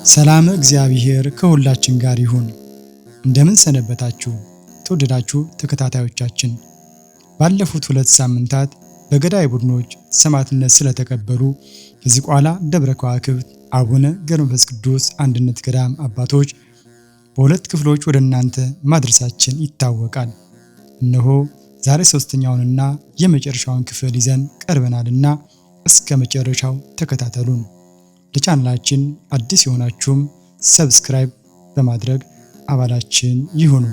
ሰላም እግዚአብሔር ከሁላችን ጋር ይሁን። እንደምን ሰነበታችሁ ተወደዳችሁ ተከታታዮቻችን። ባለፉት 2 ሳምንታት በገዳይ ቡድኖች ሰማዕትነት ስለተቀበሉ የዝቋላ ደብረ ከዋክብት አቡነ ገብረ መንፈስ ቅዱስ አንድነት ገዳም አባቶች በሁለት ክፍሎች ወደ እናንተ ማድረሳችን ይታወቃል። እነሆ ዛሬ ሶስተኛውንና የመጨረሻውን ክፍል ይዘን ቀርበናልና እስከ መጨረሻው ተከታተሉን። ለቻናላችን አዲስ የሆናችሁም subscribe በማድረግ አባላችን ይሁኑ።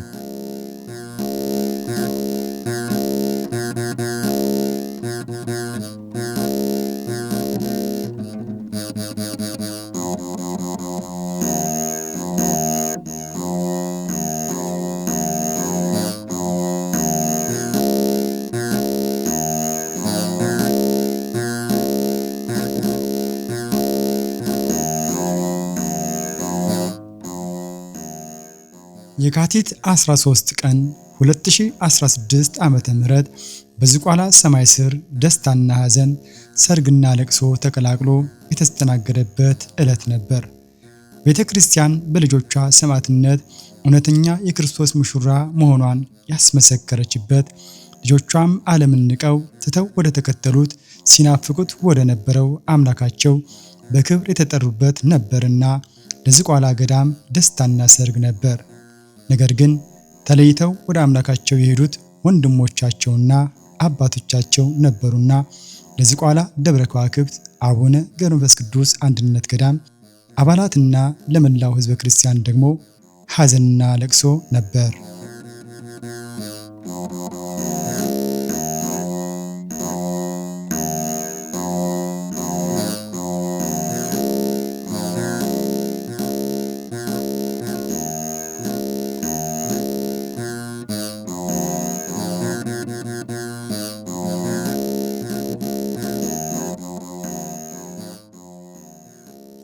የካቲት 13 ቀን 2016 ዓመተ ምህረት በዝቋላ ሰማይ ስር ደስታና ሐዘን፣ ሰርግና ለቅሶ ተቀላቅሎ የተስተናገደበት ዕለት ነበር። ቤተክርስቲያን በልጆቿ ሰማዕትነት እውነተኛ የክርስቶስ ሙሽራ መሆኗን ያስመሰከረችበት፣ ልጆቿም ዓለምን ንቀው ትተው ወደ ተከተሉት ሲናፍቁት ወደ ነበረው አምላካቸው በክብር የተጠሩበት ነበርና ለዝቋላ ገዳም ደስታና ሰርግ ነበር። ነገር ግን ተለይተው ወደ አምላካቸው የሄዱት ወንድሞቻቸውና አባቶቻቸው ነበሩና ለዝቋላ ደብረ ከዋክብት አቡነ ገብረ መንፈስ ቅዱስ አንድነት ገዳም አባላትና ለመላው ሕዝበ ክርስቲያን ደግሞ ሐዘንና ለቅሶ ነበር።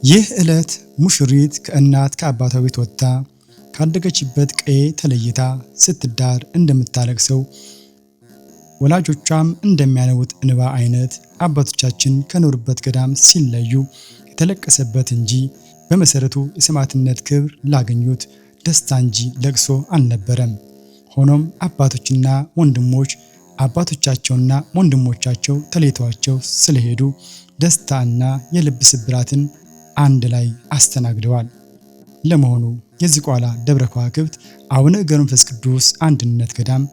ይህ ዕለት ሙሽሪት ከእናት ከአባቷ ቤት ወጥታ ካደገችበት ቀዬ ተለይታ ስትዳር እንደምታለቅሰው ወላጆቿም እንደሚያነቡት እንባ አይነት አባቶቻችን ከኖሩበት ገዳም ሲለዩ የተለቀሰበት እንጂ በመሰረቱ የሰማዕትነት ክብር ላገኙት ደስታ እንጂ ለቅሶ አልነበረም። ሆኖም አባቶችና ወንድሞች አባቶቻቸውና ወንድሞቻቸው ተለይተዋቸው ስለሄዱ ደስታና የልብ ስብራትን አንድ ላይ አስተናግደዋል። ለመሆኑ የዝቋላ ደብረ ከዋክብት አቡነ ገብረ መንፈስ ቅዱስ አንድነት ገዳም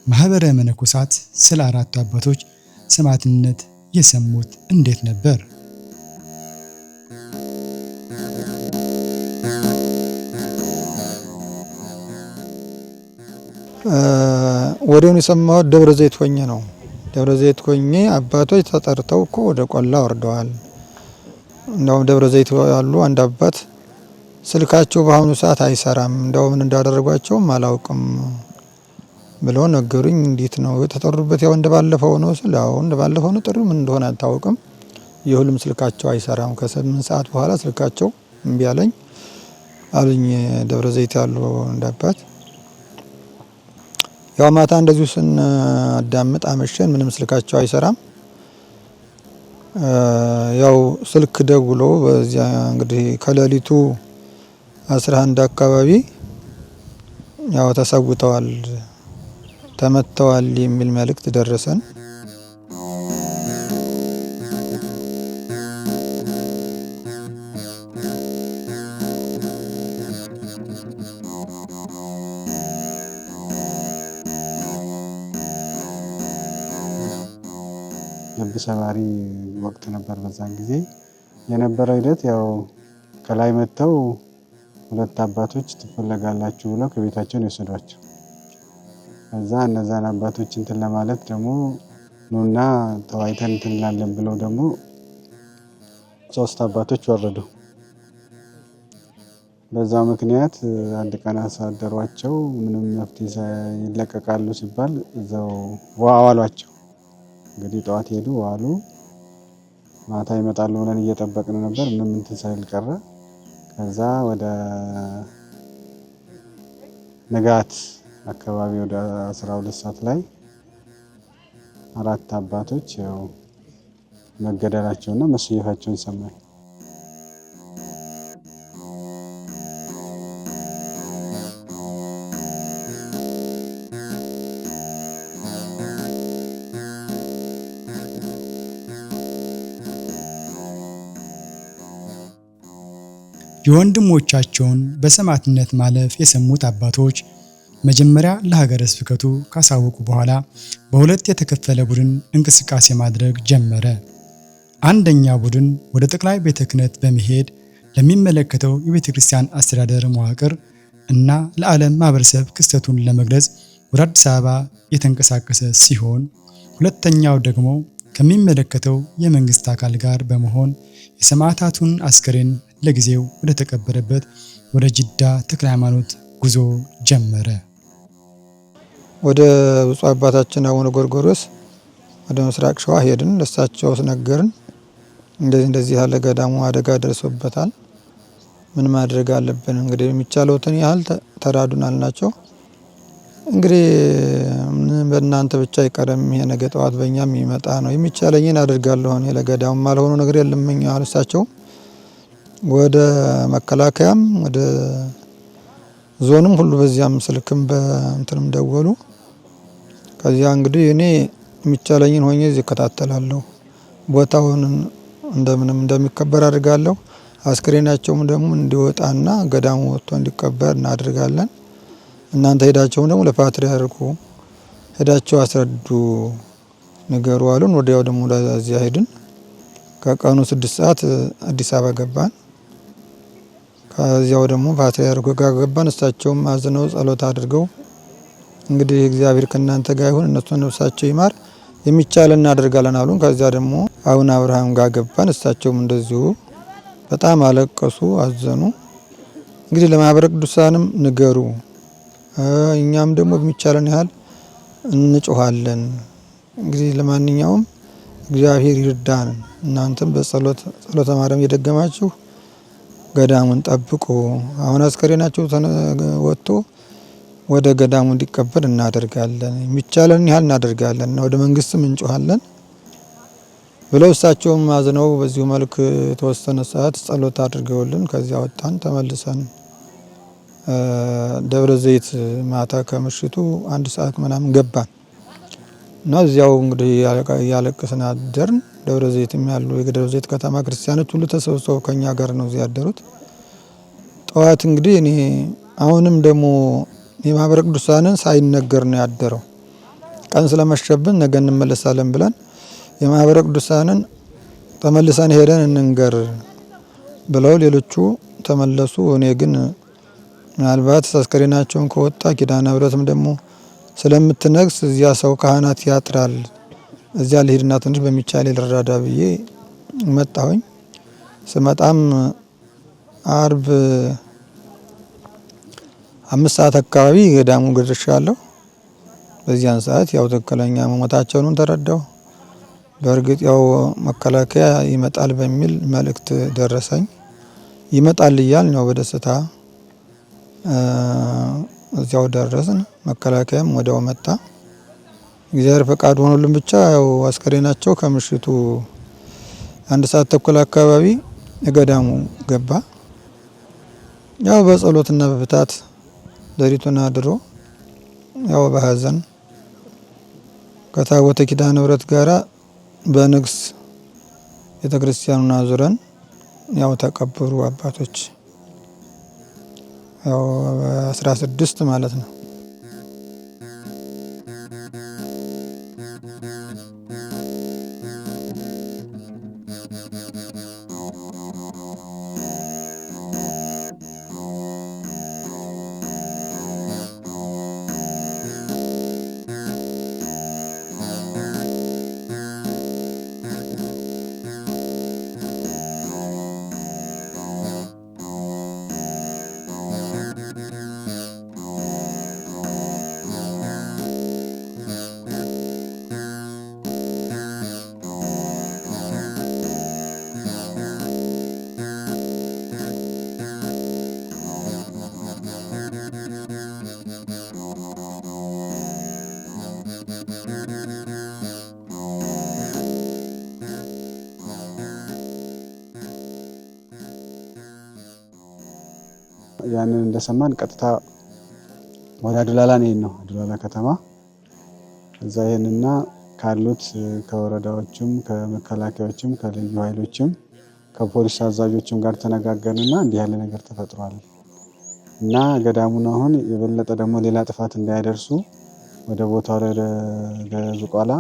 ማህበረ መነኮሳት ስለ አራቱ አባቶች ሰማዕትነት የሰሙት እንዴት ነበር? ወዲያውኑ የሰማሁት ደብረ ዘይት ሆኜ ነው። ደብረ ዘይት ሆኜ አባቶች ተጠርተው እኮ ወደ ቆላ ወርደዋል። እንደውም ደብረ ዘይት ያሉ አንድ አባት ስልካቸው በአሁኑ ሰዓት አይሰራም፣ እንደው ምን እንዳደረጓቸውም አላውቅም ብለው ነገሩኝ። እንዴት ነው የተጠሩበት? ያው እንደባለፈው ነው ስል፣ ያው እንደባለፈው ነው ጥሪው ምን እንደሆነ አልታወቅም። የሁሉም ስልካቸው አይሰራም። ከ8 ሰዓት በኋላ ስልካቸው እምቢ አለኝ አሉኝ ደብረ ዘይት ያሉ አንድ አባት። ያው ማታ እንደዚሁ ስናዳምጥ አመሸን። ምንም ስልካቸው አይሰራም። ያው ስልክ ደውሎ በዚያ እንግዲህ ከሌሊቱ 11 አካባቢ ያው ተሰውተዋል፣ ተመተዋል የሚል መልእክት ደረሰን። ልብ ሰባሪ ወቅት ነበር። በዛን ጊዜ የነበረው ሂደት ያው ከላይ መጥተው 2 አባቶች ትፈለጋላችሁ ብለው ከቤታቸው ነው የወሰዷቸው። ከዛ እነዛን አባቶች እንትን ለማለት ደግሞ ኑና ተወያይተን እንትን እንላለን ብለው ደግሞ 3 አባቶች ወረዱ። በዛ ምክንያት አንድ ቀን አሳደሯቸው። ምንም መፍትሄ ይለቀቃሉ ሲባል እዛው ዋዋሏቸው። እንግዲህ ጠዋት ሄዱ ዋሉ። ማታ ይመጣሉ ብለን እየጠበቅን ነበር። ምንም እንትን ሳይል ቀረ። ከዛ ወደ ንጋት አካባቢ ወደ 12 ሰዓት ላይ 4 አባቶች ያው መገደላቸውና መሰየፋቸውን ሰማን። የወንድሞቻቸውን በሰማዕትነት ማለፍ የሰሙት አባቶች መጀመሪያ ለሀገረ ስብከቱ ካሳወቁ በኋላ በሁለት የተከፈለ ቡድን እንቅስቃሴ ማድረግ ጀመረ። አንደኛ ቡድን ወደ ጠቅላይ ቤተ ክህነት በመሄድ ለሚመለከተው የቤተ ክርስቲያን አስተዳደር መዋቅር እና ለዓለም ማህበረሰብ ክስተቱን ለመግለጽ ወደ አዲስ አበባ የተንቀሳቀሰ ሲሆን፣ ሁለተኛው ደግሞ ከሚመለከተው የመንግስት አካል ጋር በመሆን የሰማዕታቱን አስከሬን ለጊዜው ወደ ተቀበረበት ወደ ጅዳ ተክለ ሃይማኖት ጉዞ ጀመረ። ወደ ብፁዕ አባታችን አቡነ ጎርጎርዮስ ወደ ምስራቅ ሸዋ ሄድን። ለሳቸው ነገርን። እንደዚህ እንደዚህ ያለ ገዳሙ አደጋ ደርሶበታል፣ ምን ማድረግ አለብን? እንግዲህ የሚቻለውትን ያህል ተራዱን አልናቸው። እንግዲህ በእናንተ ብቻ አይቀርም፣ ይሄ ነገ ጠዋት በእኛም የሚመጣ ነው። የሚቻለኝን አድርጋለሁ እኔ ለገዳሙ አልሆነው ነገር የለም አሉ እሳቸው። ወደ መከላከያም ወደ ዞንም ሁሉ በዚያም ስልክም በእንትንም ደወሉ። ከዚያ እንግዲህ እኔ የሚቻለኝን ሆኜ እዚህ እከታተላለሁ፣ ቦታውን እንደምንም እንደሚከበር አድርጋለሁ። አስክሬናቸውም ደግሞ እንዲወጣና ገዳሙ ወጥቶ እንዲቀበር እናደርጋለን። እናንተ ሄዳቸውም ደግሞ ለፓትርያርኩ ሄዳቸው አስረዱ ንገሩ አሉን። ወዲያው ደግሞ ወደዚያ ሄድን። ከቀኑ 6 ሰዓት አዲስ አበባ ገባን። ከዚያው ደግሞ ፓትርያርኩ ጋር ገባን። እሳቸውም አዝነው ጸሎት አድርገው እንግዲህ እግዚአብሔር ከእናንተ ጋር ይሁን፣ እነሱን ነፍሳቸው ይማር፣ የሚቻለን እናደርጋለን አሉን። ከዚያ ደግሞ አቡነ አብርሃም ጋር ገባን። እሳቸውም እንደዚሁ በጣም አለቀሱ፣ አዘኑ። እንግዲህ ለማህበረ ቅዱሳንም ንገሩ፣ እኛም ደግሞ በሚቻለን ያህል እንጮሃለን። እንግዲህ ለማንኛውም እግዚአብሔር ይርዳን፣ እናንተም በጸሎት ጸሎተ ማርያም እየደገማችሁ ገዳሙን ጠብቁ። አሁን አስከሬናቸው ወጥቶ ወደ ገዳሙ እንዲቀበር እናደርጋለን፣ የሚቻለን ያህል እናደርጋለን፣ ወደ መንግስትም እንጮሃለን ብለው እሳቸውም አዝነው በዚሁ መልክ የተወሰነ ሰዓት ጸሎት አድርገውልን ከዚያ ወጣን። ተመልሰን ደብረ ዘይት ማታ ከምሽቱ 1 ሰዓት ምናምን ገባን እና እዚያው እንግዲህ እያለቀስን አደርን። ደብረ ዘይትም ያሉ የደብረ ዘይት ከተማ ክርስቲያኖች ሁሉ ተሰብስበው ከኛ ጋር ነው እዚያ ያደሩት። ጠዋት እንግዲህ እኔ አሁንም ደግሞ የማህበረ ቅዱሳንን ሳይነገር ነው ያደረው። ቀን ስለመሸብን ነገ እንመለሳለን ብለን የማህበረ ቅዱሳንን ተመልሰን ሄደን እንንገር ብለው ሌሎቹ ተመለሱ። እኔ ግን ምናልባት አስከሬናቸውን ከወጣ ኪዳነ ምሕረትም ደግሞ ስለምትነግስ እዚያ ሰው ካህናት ያጥራል፣ እዚያ ልሂድና ትንሽ በሚቻል ልረዳዳ ብዬ መጣሁኝ። ስመጣም አርብ 5 ሰዓት አካባቢ ገዳሙ ደርሻለሁ። በዚያን ሰዓት ያው ትክክለኛ መሞታቸውን ተረዳሁ። በእርግጥ ያው መከላከያ ይመጣል በሚል መልእክት ደረሰኝ። ይመጣል እያልን ያው በደስታ እዚያው ደረስን። መከላከያም ወዲያው መጣ። እግዚአብሔር ፈቃድ ሆኖልን ብቻ ያው አስከሬናቸው ከምሽቱ 1 ሰዓት ተኩል አካባቢ ገዳሙ ገባ። ያው በጸሎትና በፍታት ሌሊቱን አድሮ ያው በሀዘን ከታቦተ ኪዳነ ምሕረት ጋራ በንግስ ቤተክርስቲያኑን አዙረን ያው ተቀበሩ አባቶች ያው 16 ማለት ነው። ያንን እንደሰማን ቀጥታ ወደ አዱላላ ነው የሄድነው፣ አዱላላ ከተማ። እዛ ይሄንና ካሉት ከወረዳዎችም ከመከላከያዎችም ከልዩ ኃይሎችም ከፖሊስ አዛዦችም ጋር ተነጋገርንና እንዲህ ያለ ነገር ተፈጥሯል እና ገዳሙን አሁን የበለጠ ደግሞ ሌላ ጥፋት እንዳያደርሱ ወደ ቦታው ወደ ዝቋላ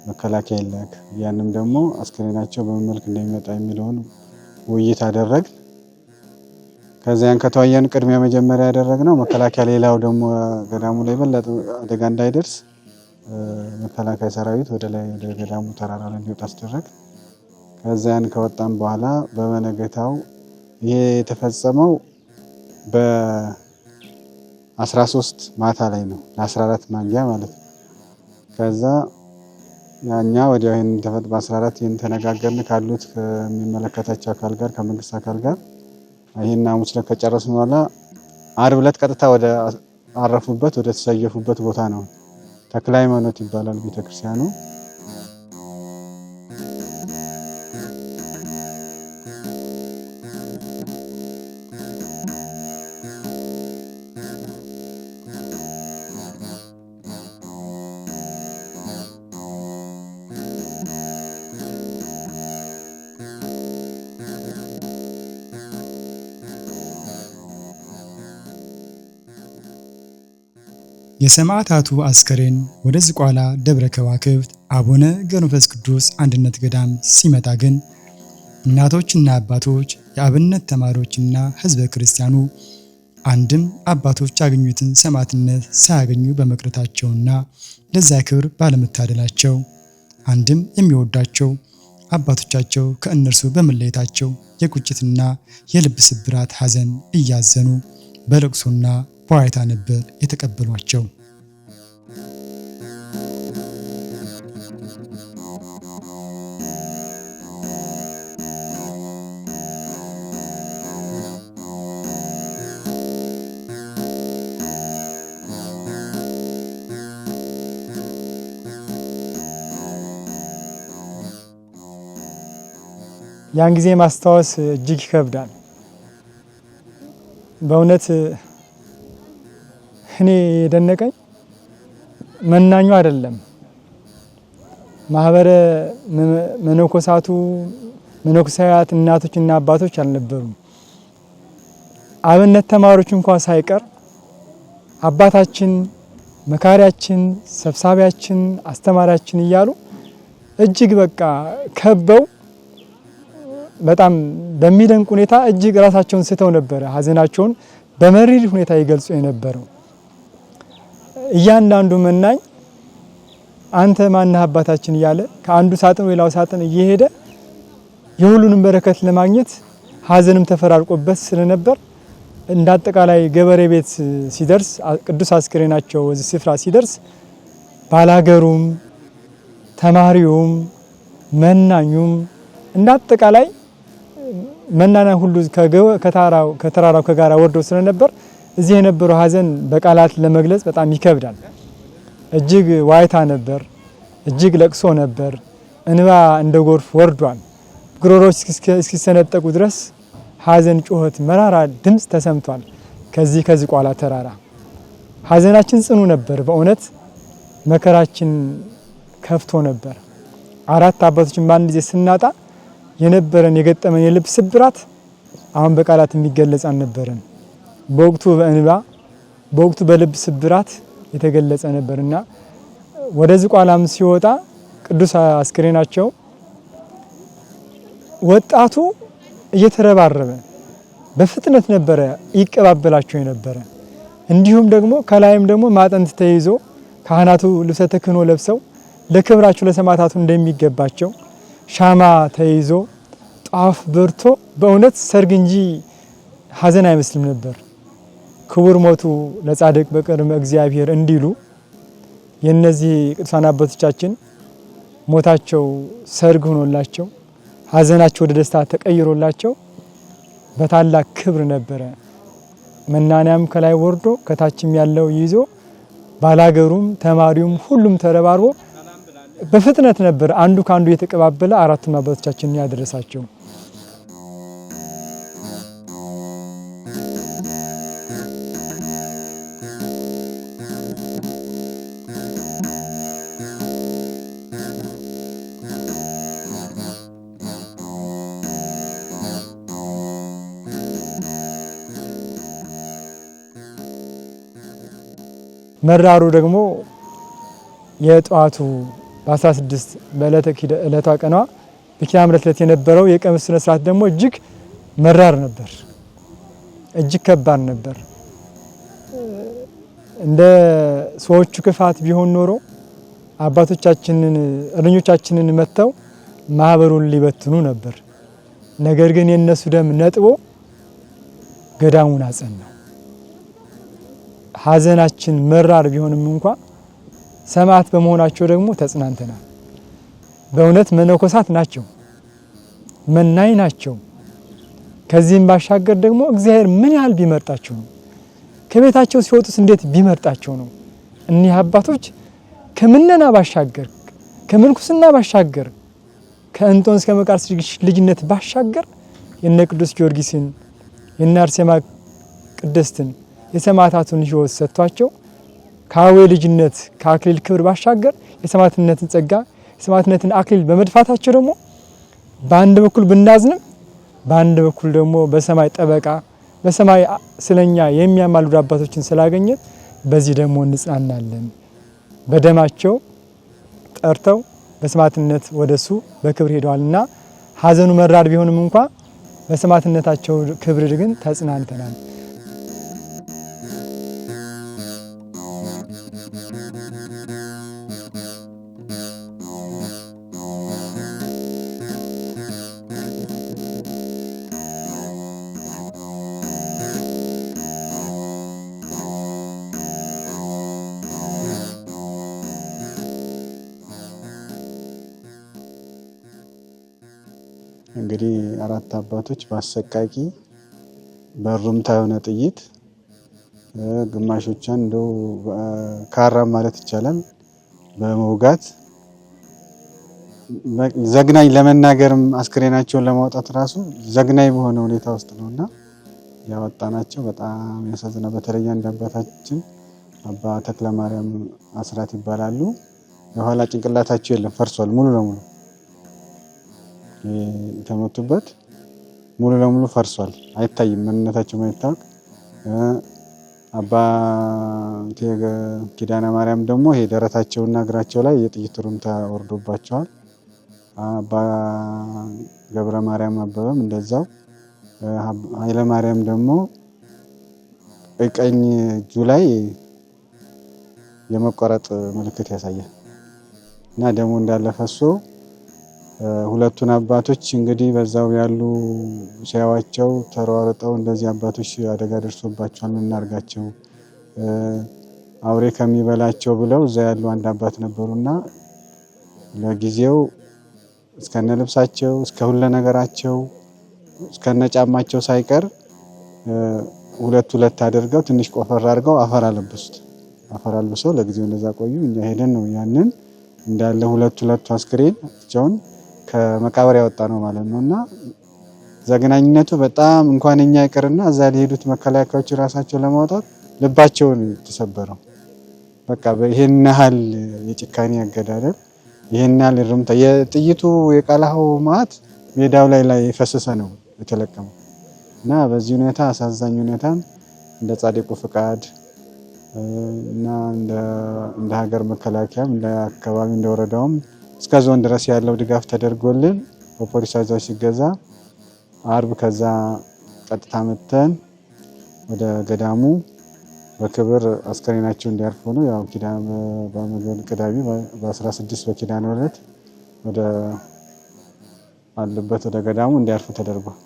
መከላከያ ይላክ፣ ያንም ደግሞ አስክሬናቸው በምን መልክ እንደሚመጣ የሚለውን ውይይት አደረግን። ከዚያን ከተወያየን ቅድሚያ መጀመሪያ ያደረግነው መከላከያ፣ ሌላው ደግሞ ገዳሙ ላይ የበለጠ አደጋ እንዳይደርስ መከላከያ ሰራዊት ወደ ላይ ወደ ገዳሙ ተራራ ላይ እንዲወጣ አስደረግ። ከዚያን ከወጣም በኋላ በመነገታው ይሄ የተፈጸመው በ13 ማታ ላይ ነው፣ ለ14 ማንጊያ ማለት ነው። ከዛ ያኛ ወዲያው ይሄን በ14 ይሄን ተነጋገርን ካሉት ከሚመለከታቸው አካል ጋር ከመንግስት አካል ጋር። ይሄን ሐሙስ ዕለት ከጨረስን በኋላ ዓርብ ዕለት ቀጥታ ወደ አረፉበት ወደ ተሰየፉበት ቦታ ነው። ተክለ ሃይማኖት ይባላል ቤተክርስቲያኑ። የሰማዕታቱ አስከሬን ወደ ዝቋላ ደብረ ከዋክብት አቡነ ገብረ መንፈስ ቅዱስ አንድነት ገዳም ሲመጣ ግን እናቶችና አባቶች፣ የአብነት ተማሪዎችና ሕዝበ ክርስቲያኑ አንድም አባቶች ያገኙትን ሰማዕትነት ሳያገኙ በመቅረታቸውና ለዛ ክብር ባለመታደላቸው፣ አንድም የሚወዳቸው አባቶቻቸው ከእነርሱ በመለየታቸው የቁጭትና የልብ ስብራት ሐዘን እያዘኑ በለቅሶና በዋይታ ነበር የተቀበሏቸው። ያን ጊዜ ማስታወስ እጅግ ይከብዳል። በእውነት እኔ የደነቀኝ መናኙ አይደለም፣ ማህበረ መነኮሳቱ መነኮሳያት እናቶችና አባቶች አልነበሩም። አብነት ተማሪዎች እንኳን ሳይቀር አባታችን፣ መካሪያችን፣ ሰብሳቢያችን፣ አስተማሪያችን እያሉ እጅግ በቃ ከበው በጣም በሚደንቅ ሁኔታ እጅግ ራሳቸውን ስተው ነበረ ሀዘናቸውን በመሪር ሁኔታ ይገልጹ የነበረው። እያንዳንዱ መናኝ አንተ ማነህ አባታችን እያለ ከአንዱ ሳጥን ሌላው ሳጥን እየሄደ የሁሉንም በረከት ለማግኘት ሀዘንም ተፈራርቆበት ስለነበር እንደ አጠቃላይ ገበሬ ቤት ሲደርስ ቅዱስ አስክሬናቸው እዚህ ስፍራ ሲደርስ ባላገሩም ተማሪውም መናኙም እንደ አጠቃላይ መናና ሁሉ ከተራራው ከጋራ ወርዶ ስለነበር እዚህ የነበረው ሀዘን በቃላት ለመግለጽ በጣም ይከብዳል። እጅግ ዋይታ ነበር፣ እጅግ ለቅሶ ነበር። እንባ እንደ ጎርፍ ወርዷል። ጉሮሮች እስኪሰነጠቁ ድረስ ሀዘን፣ ጩኸት፣ መራራ ድምፅ ተሰምቷል። ከዚህ ከዝቋላ ተራራ ሀዘናችን ጽኑ ነበር። በእውነት መከራችን ከፍቶ ነበር። አራት አባቶችን በአንድ ጊዜ ስናጣ የነበረን የገጠመን የልብ ስብራት አሁን በቃላት የሚገለጽ አልነበረም። በወቅቱ በእንባ በወቅቱ በልብ ስብራት የተገለጸ ነበርና ወደ ዝቋላም ሲወጣ ቅዱስ አስክሬናቸው ወጣቱ እየተረባረበ በፍጥነት ነበረ ይቀባበላቸው የነበረ። እንዲሁም ደግሞ ከላይም ደግሞ ማጠንት ተይዞ ካህናቱ ልብሰ ተክህኖ ለብሰው ለክብራቸው ለሰማዕታቱ እንደሚገባቸው ሻማ ተይዞ ጧፍ በርቶ በእውነት ሰርግ እንጂ ሀዘን አይመስልም ነበር። ክቡር ሞቱ ለጻድቅ በቅድመ እግዚአብሔር እንዲሉ የነዚህ ቅዱሳን አባቶቻችን ሞታቸው ሰርግ ሆኖላቸው ሀዘናቸው ወደ ደስታ ተቀይሮላቸው በታላቅ ክብር ነበረ። መናንያም ከላይ ወርዶ ከታችም ያለው ይዞ ባላገሩም ተማሪውም ሁሉም ተረባርቦ በፍጥነት ነበር አንዱ ከአንዱ የተቀባበለ አራቱም አባቶቻችንን ያደረሳቸው። መራሩ ደግሞ የጧቱ በ16 በዕለተ ዕለቷ ቀኗ በኪዳነ ምሕረት ዕለት የነበረው የቀብር ስነ ስርዓት ደግሞ እጅግ መራር ነበር፣ እጅግ ከባድ ነበር። እንደ ሰዎቹ ክፋት ቢሆን ኖሮ አባቶቻችንን እረኞቻችንን መጥተው ማህበሩን ሊበትኑ ነበር። ነገር ግን የነሱ ደም ነጥቦ ገዳሙን አጸናው። ሀዘናችን መራር ቢሆንም እንኳ ሰማዕት በመሆናቸው ደግሞ ተጽናንተናል። በእውነት መነኮሳት ናቸው፣ መናኝ ናቸው። ከዚህም ባሻገር ደግሞ እግዚአብሔር ምን ያህል ቢመርጣቸው ነው? ከቤታቸው ሲወጡስ እንዴት ቢመርጣቸው ነው? እኒህ አባቶች ከምነና ባሻገር ከምንኩስና ባሻገር ከእንጦንስ ከመቃርስ ልጅነት ባሻገር የነ ቅዱስ ጊዮርጊስን የነ አርሴማ ቅድስትን የሰማዕታቱን ሕይወት ሰጥቷቸው ከአዌ ልጅነት ከአክሊል ክብር ባሻገር የሰማዕትነትን ጸጋ የሰማዕትነትን አክሊል በመድፋታቸው ደግሞ በአንድ በኩል ብናዝንም በአንድ በኩል ደግሞ በሰማይ ጠበቃ በሰማይ ስለኛ የሚያማልዱ አባቶችን ስላገኘን በዚህ ደግሞ እንጽናናለን። በደማቸው ጠርተው በሰማዕትነት ወደሱ በክብር ሄደዋልና ሀዘኑ መራር ቢሆንም እንኳ በሰማዕትነታቸው ክብር ግን ተጽናንተናል። እንግዲህ አራት አባቶች በአሰቃቂ በሩምታ የሆነ ጥይት ግማሾቿን እንደው ካራ ማለት ይቻላል በመውጋት ዘግናኝ ለመናገርም አስክሬናቸውን ለማውጣት ራሱ ዘግናኝ በሆነ ሁኔታ ውስጥ ነውና ያወጣናቸው። በጣም ያሳዝናል። በተለይ አንድ አባታችን አባ ተክለ ማርያም አስራት ይባላሉ። የኋላ ጭንቅላታቸው የለም ፈርሷል፣ ሙሉ ለሙሉ የተመቱበት ሙሉ ለሙሉ ፈርሷል፣ አይታይም፣ ምንነታቸው ማይታወቅ። አባ ኪዳነ ማርያም ደግሞ ይሄ ደረታቸውና እግራቸው ላይ የጥይት ሩምታ ወርዶባቸዋል። አባ ገብረ ማርያም አበበም እንደዛው። ኃይለ ማርያም ደግሞ ቀኝ እጁ ላይ የመቆረጥ ምልክት ያሳያል እና ደሙ እንዳለ ፈሶ ሁለቱን አባቶች እንግዲህ በዛው ያሉ ሲያዋቸው ተሯርጠው እንደዚህ አባቶች አደጋ ደርሶባቸዋል፣ ምን እናርጋቸው አውሬ ከሚበላቸው ብለው እዛ ያሉ አንድ አባት ነበሩና ለጊዜው እስከነ ልብሳቸው እስከ ሁለ ነገራቸው እስከነ ጫማቸው ሳይቀር ሁለት ሁለት አድርገው ትንሽ ቆፈር አድርገው አፈር አለበሱት። አፈር አልብሰው ለጊዜው እንደዛ ቆዩ። እኛ ሄደን ነው ያንን እንዳለ ሁለት ሁለቱ አስክሬናቸውን ከመቃብር ያወጣ ነው ማለት ነው። እና ዘግናኝነቱ በጣም እንኳን እኛ ይቅርና እዛ ሊሄዱት መከላከያዎች ራሳቸው ለማውጣት ልባቸውን ተሰበረው። በቃ ይሄን ያህል የጭካኔ አገዳደል፣ ይሄን ያህል እርምታ፣ የጥይቱ የቀላሃው ማት ሜዳው ላይ ላይ የፈሰሰ ነው የተለቀመው። እና በዚህ ሁኔታ አሳዛኝ ሁኔታ እንደ ጻድቁ ፍቃድ እና እንደ ሀገር መከላከያም እንደ አካባቢ እንደ ወረዳውም እስከ ዞን ድረስ ያለው ድጋፍ ተደርጎልን በፖሊስ አዛዥ ሲገዛ አርብ ከዛ ቀጥታ መተን ወደ ገዳሙ በክብር አስከሬናቸው እንዲያርፍ ሆኖ ያው ኪዳን በመገን ቅዳሜ በ16 በኪዳነ ምሕረት ወደ አሉበት ወደ ገዳሙ እንዲያርፉ ተደርጓል።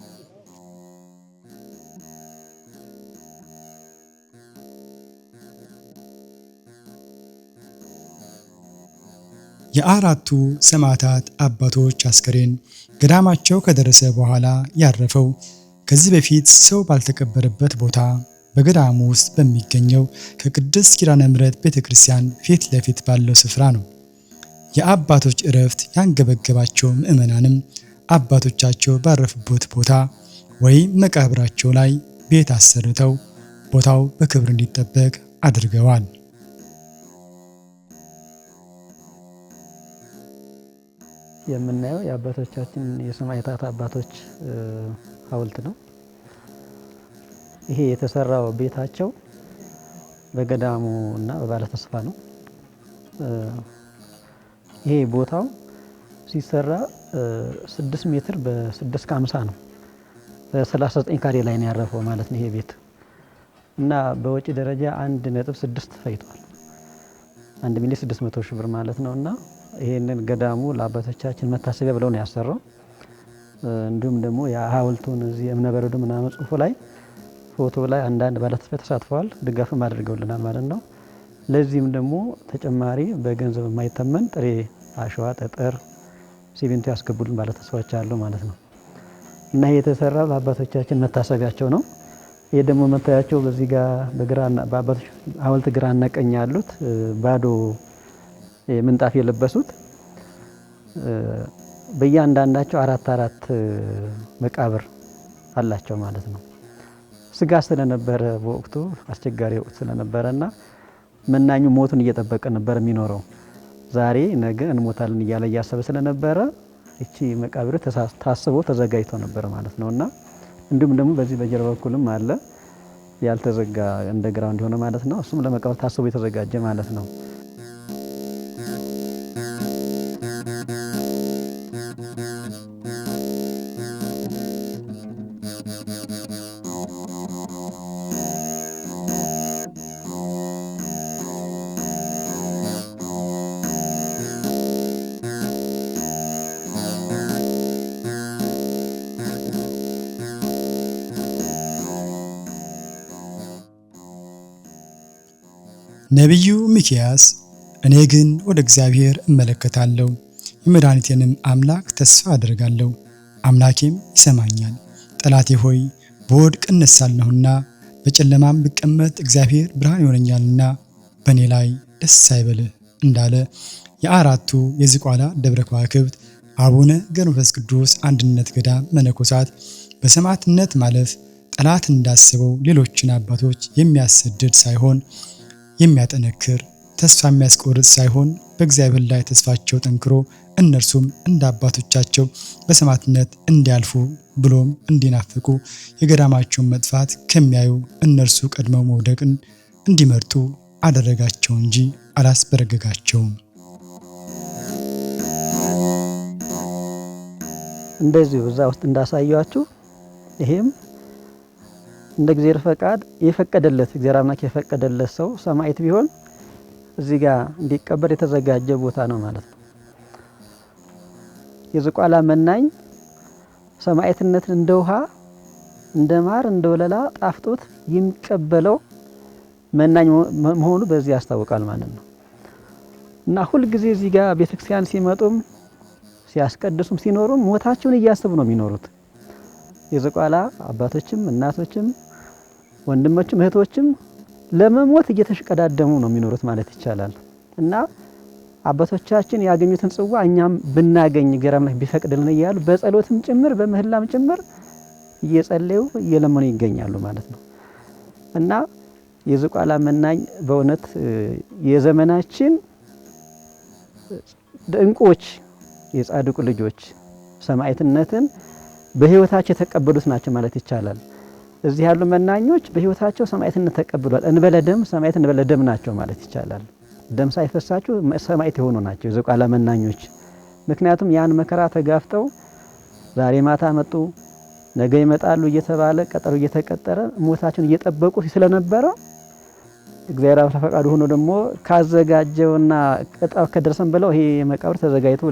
የአራቱ ሰማዕታት አባቶች አስከሬን ገዳማቸው ከደረሰ በኋላ ያረፈው ከዚህ በፊት ሰው ባልተቀበረበት ቦታ በገዳሙ ውስጥ በሚገኘው ከቅድስት ኪዳነ ምሕረት ቤተክርስቲያን ፊት ለፊት ባለው ስፍራ ነው። የአባቶች እረፍት ያንገበገባቸው ምዕመናንም አባቶቻቸው ባረፉበት ቦታ ወይም መቃብራቸው ላይ ቤት አሰርተው ቦታው በክብር እንዲጠበቅ አድርገዋል። የምናየው የአባቶቻችን የሰማዕታት አባቶች ሐውልት ነው። ይሄ የተሰራው ቤታቸው በገዳሙ እና በባለተስፋ ነው። ይሄ ቦታው ሲሰራ 6 ሜትር በ6.50 ነው። በ39 ካሬ ላይ ነው ያረፈው ማለት ነው ይሄ ቤት እና በወጪ ደረጃ 1.6 ፈይቷል። 1,600,000 ብር ማለት ነው። እና ይሄንን ገዳሙ ለአባቶቻችን መታሰቢያ ብለው ነው ያሰራው። እንዲሁም ደግሞ የሐውልቱን እዚህ እምነበረዱ ምናምን ጽሁፉ ላይ ፎቶ ላይ አንዳንድ ባለተስፋ ተሳትፈዋል፣ ድጋፍም አድርገውልናል ማለት ነው። ለዚህም ደግሞ ተጨማሪ በገንዘብ የማይተመን ጥሬ አሸዋ፣ ጠጠር፣ ሲሚንቶ ያስገቡልን ባለተስፋዎች አሉ ማለት ነው። እና ይሄ የተሰራው ለአባቶቻችን መታሰቢያቸው ነው። ይሄ ደግሞ መታያቸው በዚህ ጋር በግራና በአባቶች ሐውልት ግራና ቀኝ ያሉት ባዶ ምንጣፍ የለበሱት በእያንዳንዳቸው አራት አራት መቃብር አላቸው ማለት ነው። ስጋ ስለነበረ በወቅቱ አስቸጋሪ ወቅት ስለነበረና መናኙ ሞቱን እየጠበቀ ነበር የሚኖረው። ዛሬ ነገ እንሞታለን እያለ እያሰበ ስለነበረ እቺ መቃብሩ ታስቦ ተዘጋጅቶ ነበር ማለት ነውና እንዲሁም ደግሞ በዚህ በጀርባ በኩልም አለ ያልተዘጋ እንደ ground የሆነ ማለት ነው። እሱም ለመቃብር ታስቦ የተዘጋጀ ማለት ነው። ነቢዩ ሚክያስ እኔ ግን ወደ እግዚአብሔር እመለከታለሁ፣ የመድኃኒቴንም አምላክ ተስፋ አደርጋለሁ፣ አምላኬም ይሰማኛል። ጠላቴ ሆይ ብወድቅ እነሳለሁና፣ በጨለማም ብቀመጥ እግዚአብሔር ብርሃን ይሆነኛልና በእኔ ላይ ደስ አይበልህ እንዳለ የአራቱ የዝቋላ ደብረ ከዋክብት አቡነ ገብረ መንፈስ ቅዱስ አንድነት ገዳም መነኮሳት በሰማዕትነት ማለፍ ጠላት እንዳሰበው ሌሎችን አባቶች የሚያሰድድ ሳይሆን የሚያጠነክር፣ ተስፋ የሚያስቆርጥ ሳይሆን በእግዚአብሔር ላይ ተስፋቸው ጠንክሮ እነርሱም እንደ አባቶቻቸው በሰማዕትነት እንዲያልፉ ብሎም እንዲናፍቁ የገዳማቸውን መጥፋት ከሚያዩ እነርሱ ቀድመው መውደቅን እንዲመርጡ አደረጋቸው እንጂ አላስበረገጋቸውም። እንደዚሁ እዛ ውስጥ እንዳሳያችሁ ይሄም እንደ እግዚአብሔር ፈቃድ የፈቀደለት እግዚአብሔር አምላክ የፈቀደለት ሰው ሰማዕት ቢሆን እዚህ ጋር እንዲቀበር የተዘጋጀ ቦታ ነው ማለት ነው። የዝቋላ መናኝ ሰማዕትነትን እንደ ውሃ እንደ ማር እንደ ወለላ ጣፍጦት የሚቀበለው መናኝ መሆኑ በዚህ ያስታውቃል ማለት ነው። እና ሁል ጊዜ እዚህ ጋር ቤተክርስቲያን ሲመጡም ሲያስቀድሱም ሲኖሩም ሞታቸውን እያሰቡ ነው የሚኖሩት። የዝቋላ አባቶችም እናቶችም ወንድሞችም እህቶችም ለመሞት እየተሽቀዳደሙ ነው የሚኖሩት ማለት ይቻላል። እና አባቶቻችን ያገኙትን ጽዋ እኛም ብናገኝ እግዚአብሔር አምላክ ቢፈቅድልን እያሉ በጸሎትም ጭምር በምህላም ጭምር እየጸለዩ እየለመኑ ይገኛሉ ማለት ነው። እና የዝቋላ መናኝ በእውነት የዘመናችን ድንቆች የጻድቁ ልጆች ሰማዕትነትን በህይወታቸው የተቀበሉት ናቸው ማለት ይቻላል። እዚህ ያሉ መናኞች በህይወታቸው ሰማዕትነት ተቀብሏል። እንበለ ደም ሰማዕት እንበለ ደም ናቸው ማለት ይቻላል። ደም ሳይፈሳቸው ሰማዕት የሆኑ ናቸው የዝቋላ መናኞች። ምክንያቱም ያን መከራ ተጋፍጠው ዛሬ ማታ መጡ ነገ ይመጣሉ እየተባለ ቀጠሮ እየተቀጠረ ሞታቸውን እየጠበቁ ስለነበረ እግዚአብሔር አብ ፈቃዱ ሆኖ ደግሞ ካዘጋጀውና እጣው ከደረሰን ብለው ይሄ መቃብር ተዘጋጅቶ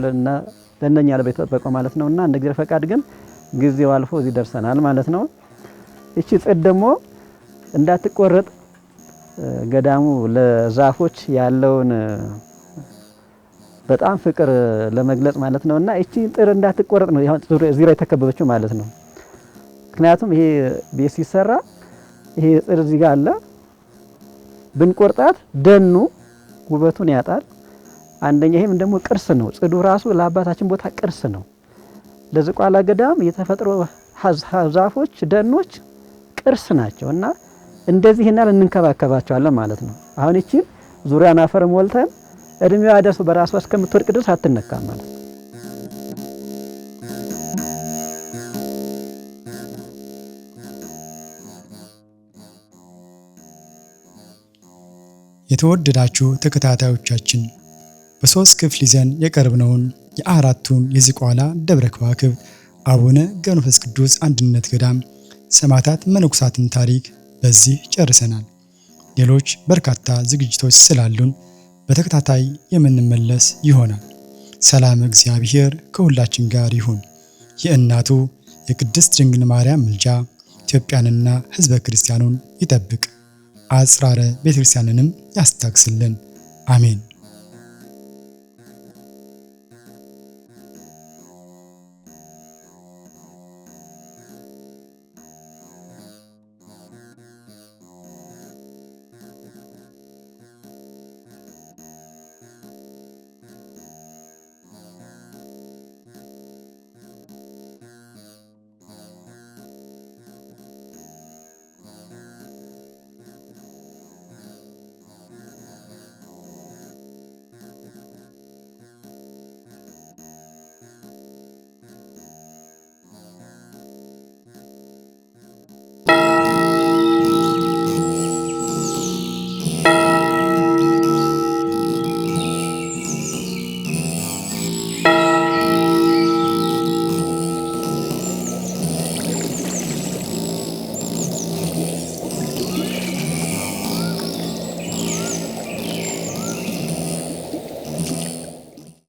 ለእነኛ ለቤት ማለት ነውና እንደ እግዚአብሔር ፈቃድ ግን ጊዜው አልፎ እዚህ ደርሰናል ማለት ነው። እቺ ጽድ ደግሞ እንዳትቆረጥ ገዳሙ ለዛፎች ያለውን በጣም ፍቅር ለመግለጽ ማለት ነውና እቺ ጥር እንዳትቆረጥ ነው ዙሪያ የተከበበችው ማለት ነው። ምክንያቱም ይሄ ቤት ሲሰራ ይሄ ጥር እዚህ ጋር አለ። ብንቆርጣት ደኑ ውበቱን ያጣል። አንደኛ ይሄም ደግሞ ቅርስ ነው። ጽዱ ራሱ ለአባታችን ቦታ ቅርስ ነው። ለዝቋላ ገዳም የተፈጥሮ ዛፎች፣ ደኖች ቅርስ ናቸው እና እንደዚህ እና እንንከባከባቸዋለን ማለት ነው። አሁን እቺ ዙሪያን አፈር ሞልተን እድሜዋ ደርሶ በራሷ እስከምትወድቅ ድረስ አትነካም ማለት ነው። የተወደዳችሁ ተከታታዮቻችን በ3 ክፍል ይዘን የቀረብነውን የአራቱን የዝቋላ ደብረ ከዋክብት አቡነ ገብረ መንፈስ ቅዱስ አንድነት ገዳም ሰማዕታት መነኮሳትን ታሪክ በዚህ ጨርሰናል። ሌሎች በርካታ ዝግጅቶች ስላሉን በተከታታይ የምንመለስ ይሆናል። ሰላም እግዚአብሔር ከሁላችን ጋር ይሁን። የእናቱ የቅድስት ድንግል ማርያም ምልጃ ኢትዮጵያንና ሕዝበ ክርስቲያኑን ይጠብቅ፣ አጽራረ ቤተክርስቲያንንም ያስታግስልን። አሜን።